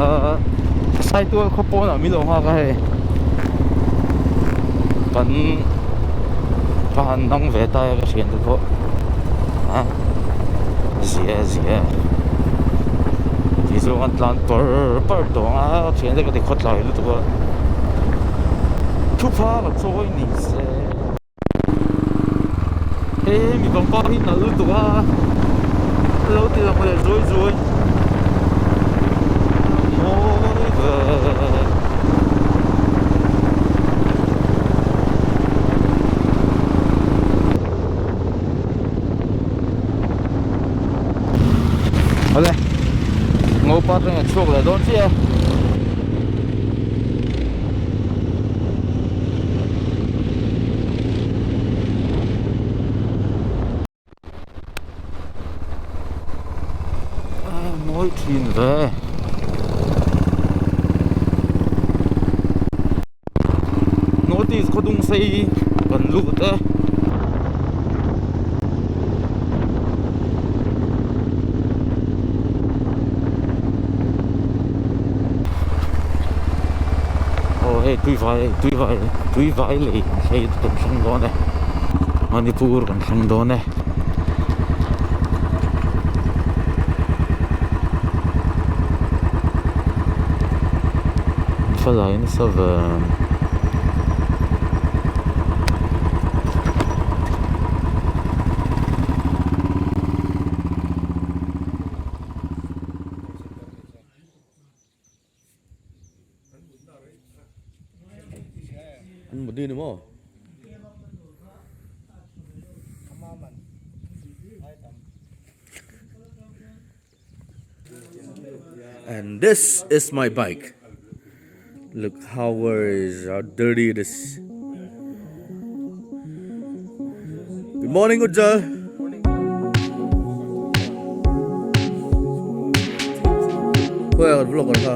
Ahh Saitual khaw pawnah min lo nghak a hei kan ka han dang ve ta e ka thian te pawh a zia zia tih chu an tlan par par tawh ang a ka thian te ka ti khawtlai lutuk a thupha ka chawi ni se. He mi pangpar hi nalh lutuk a lo ti lang leh zuai zuai mawi ve awle ngopa atangin a chhuak leh dawn chiah e. Mawi thin ve notice khaw dung sei kan lut e. Aw hei tui vai tui vai tui vai lei hei kan thleng dawn e Manipur kan thleng dawn e. Thlalai nasa ve. And this is my bike. Look how is how dirty it is. Good morning, Ujjal. Well, vlogger ha.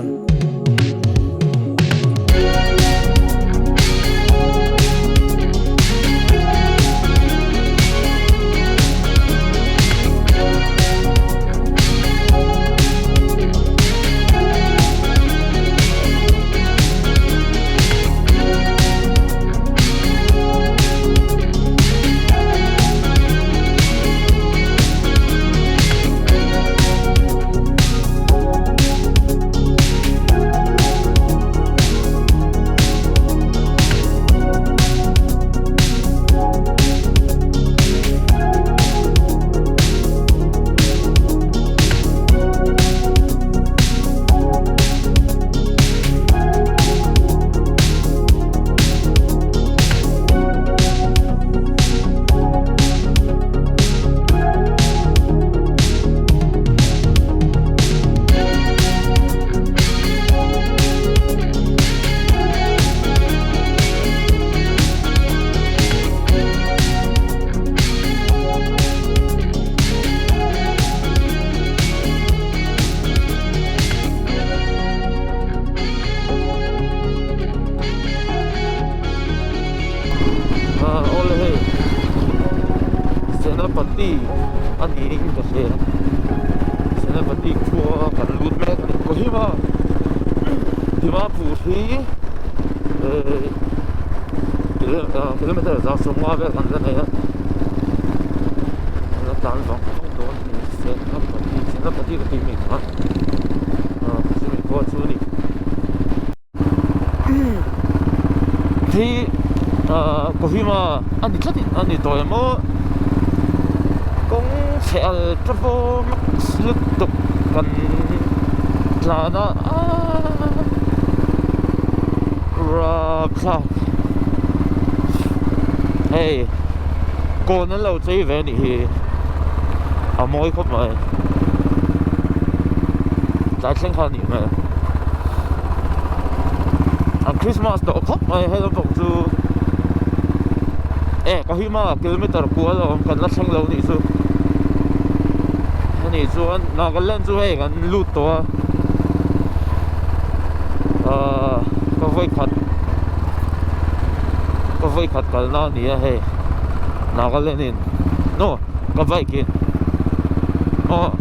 Awle hei Senapati a niin ka hria Senapati khua kan lut mek a ni Kohima Dimapur hi ehh kilometer 150 vel kan la nei a la tlan vang vang dawn a ni Senapati Senapati ka tih mi kha chumi khua chu a ni. Hi ah Kohima a ni tlat in a ni tawh em aw kawng chhe al ta pawh max lutuk kan tlan a aaa rapthlak hei kawn an lo chei ve a nih hi a mawi khawp mai tlai thleng kha a nih hmel. An Christmas tawh khawp mai hei lampang chu e Kohima kilometer kual a awm kan la thleng lo nih chu ani chuan Nagaland chu hei kan lut tawh a ahh ka vawikhat ka vawikhat kalna a ni a hei Nagaland in no ka bike in. Kohima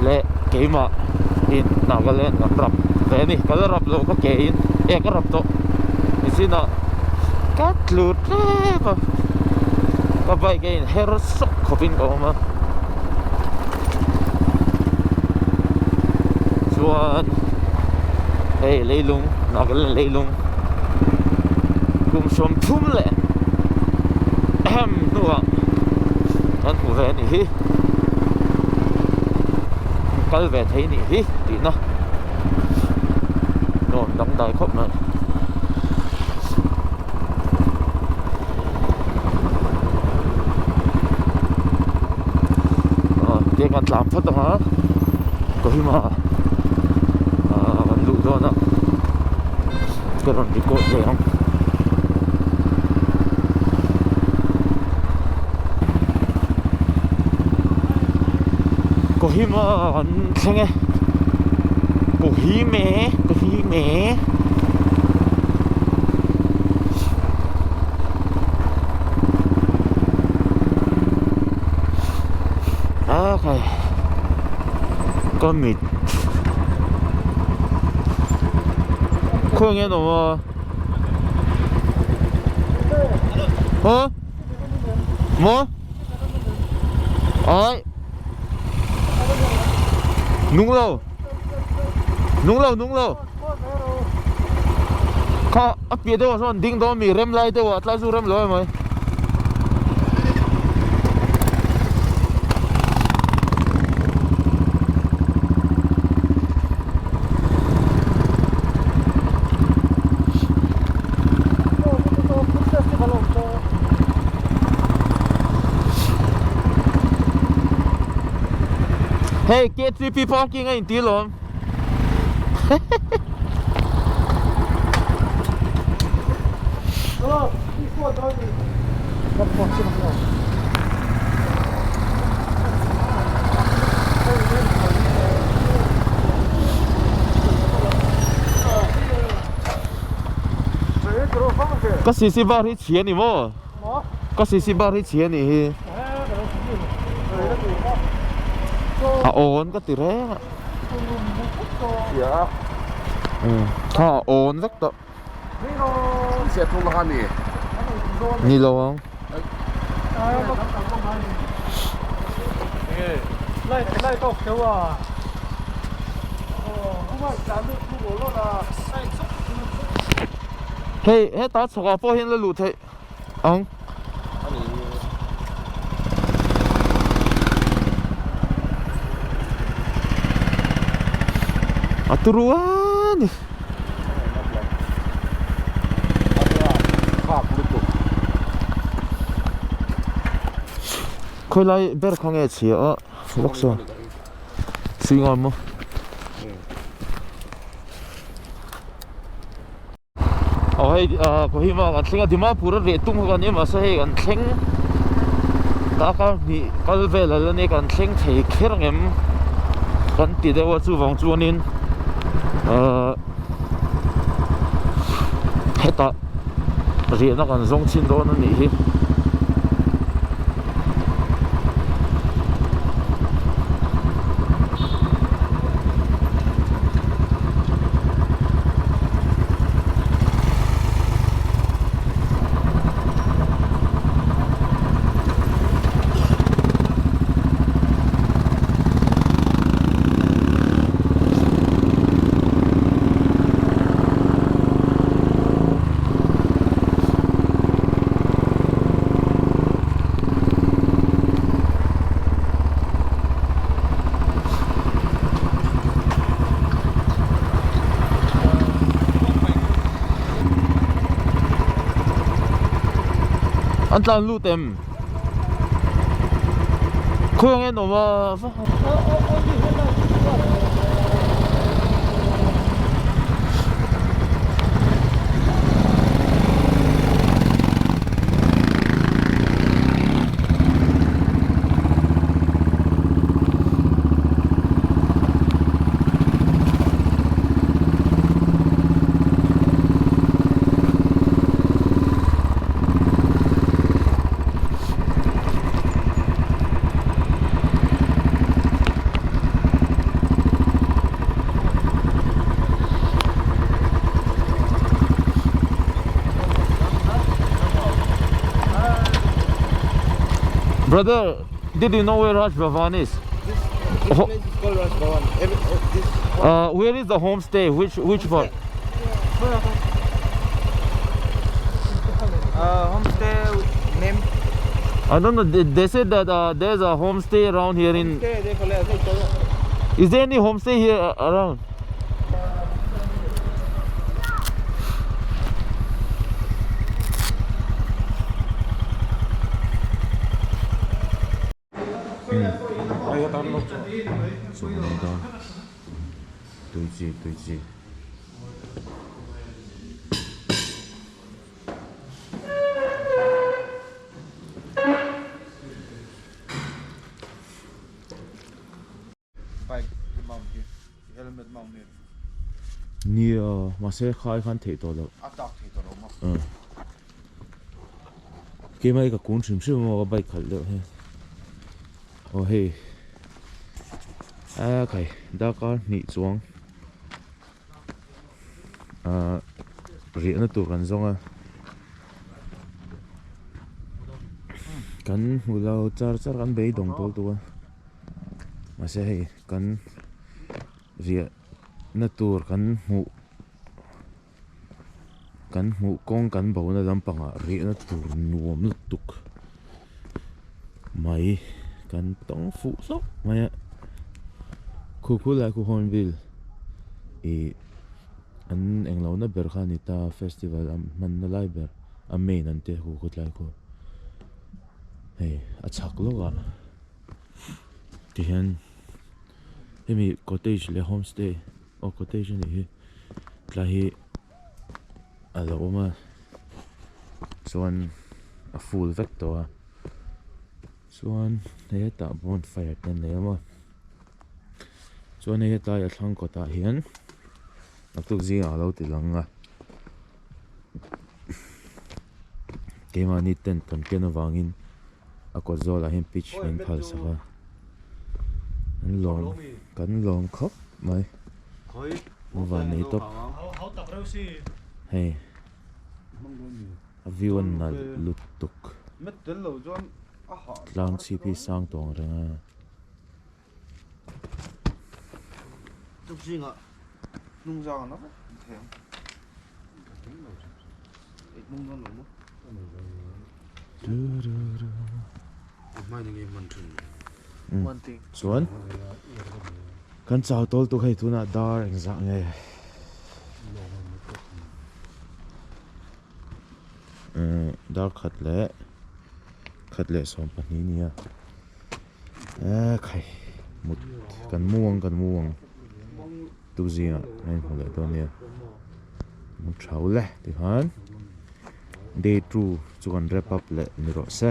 leh keimah in Nagaland kan rap ve a ni. Ka la rap loh ka ke in e ka rap tawh nichinah ka tlu tlem a ka bike a in her sawk khawp in ka awm a chuan hei leilung Nagaland leilung kum sawmthum leh ahem hnuah kan hmu ve a nih hi kal ve thei nih hi tihna nuam dangdai khawp mai. Aw tiang kan tlan phawt ang a Kohima ah kan luh dawn a ka rawn record leh ang. Kohima kan thleng e Kohime Kohime a khai ka mit khawi nge an awm a Hả? Mo? Ai? Nung lo. Nung lo, nung lo. Kha a piah deuh ah sawn ding dawn mi rem lai deuh ah tlai chu rem lo emai. Hei K3P parking a inti lawm. Ka CC bar hi chhia ni maw? Ka CC bar hi chhia nih hi. A awn ka ti reng a. Kha a awn vek tawh. Ni lo ang. Hei heta chhawkah pawh hian la luh theih ang. A turu a ni. Khawilai ber kha nge chhia a lawk sawn sui ngam maw. Aw hei ah Kohima kan thleng a Dimapur a reh tung kha kan ni a mahse hei kan thleng darkar hnih kal vel a la nia kan thleng thei kher ang em kan ti deuh a chuvang chuanin ahh hetah riahna kan zawng chhin dawn a nih hi. An tlan lut em? Khawi ang en awm a Brother, did you know where Raj Bhavan is? This, this place is called Raj Bhavan. Every, this Where is the homestay? Which which part? Homestay name. I don't know. They, they said that there's a homestay around here in. Is there any homestay here around? Tui chi tui chi. Bike i mount hi, i helmet mount hi. Nia, mahse khai khan theih tawh loh. A tak theih tawh lo maw? Umm. Keimah hi ka kun hrim hrim a maw ka bike khalh deuh hian. Aw hei a khai darkar hnih chuang ah riahna tur kan zawng a kan hmu lo char char kan beidawng tawl tuk a mahse hei kan riahna tur kan hmuh Kan hmuh kawng kan bona lampangah rihna tur nuam lutuk mai kan tawng fuh hlauh mai a, khu khu lai khu hornbill ih an englo na ber kha a ni ta festival an hmanna lai ber a main an tia khu khu tlai khu hei a chhak lawkah tihian hemi cottage leh homestay aw cottage a nih hi. Tlai hi a lo awm a chuan a full vek tawh a chuan hei hetah bonfire te an nei awm a chuan hei hetlai a thlang kawtah hian naktuk zingah a lo ti lang a keimahni tent kan ken avangin a kawt zawlah hian pitch min phal sak a an lawm kan lawm khawp mai. A van nei tawp hei a view a nalh lutuk tlang chhip hi sang tawh ang reng a. Chuan kan chau tawl tuk hei tunah dar engzah nge dar khat leh khat leh 12 nia e khai mut kan mu ang kan mu ang tu zingah a inhmu leh dawn nia mu thau le tikhan day 2 chu kan wrap up leh ni rawh se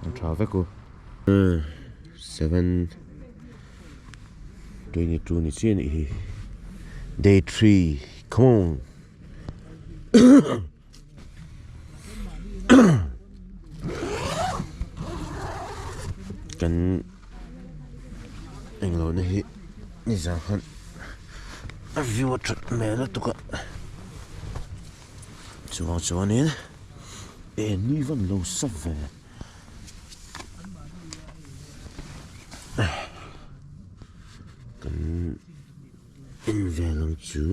an tha vek u. 7:22 ni chiah anih hi day 3 come on kan englo na hi nizan khan a view a that hmel lutuk a chuvang chuanin e ni van lo sa ve. Kan en vel ang chu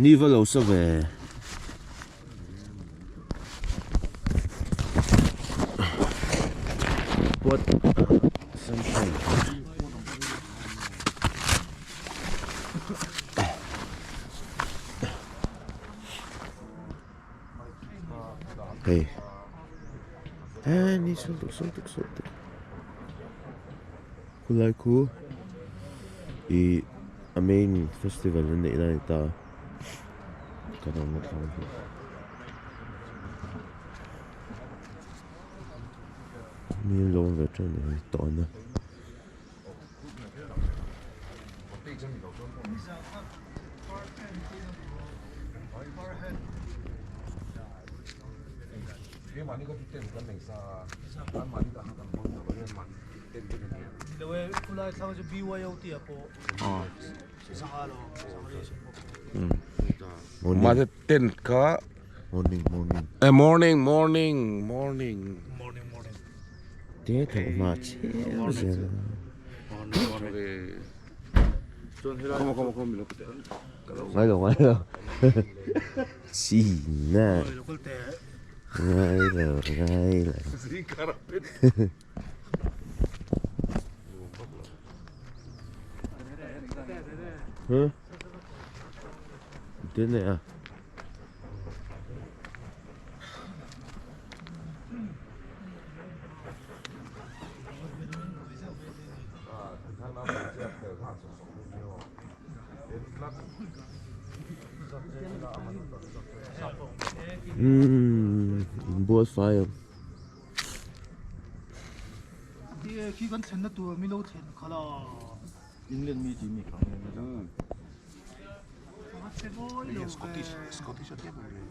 ni va lo sa ve. What sunshine. Hei eh ni sul tuk sul tuk sul tuk khulai khu ih a main festival an neih lai a ni ta ka lo la thlang hi mi an lo awm ve teuh a ni tawn a. Mahse tent kha. Morning morning. Eh morning morning morning. Te thawh hma chiam zel a. Ngai lo ngai lo. China. Ngai lo ngai lo. Huh? Dene a. Umm inbual fai ang. Khi kan thlenna tur mi lo thlen kha la. England mi tih mi kha nge Scottish Scottish a tia ber le.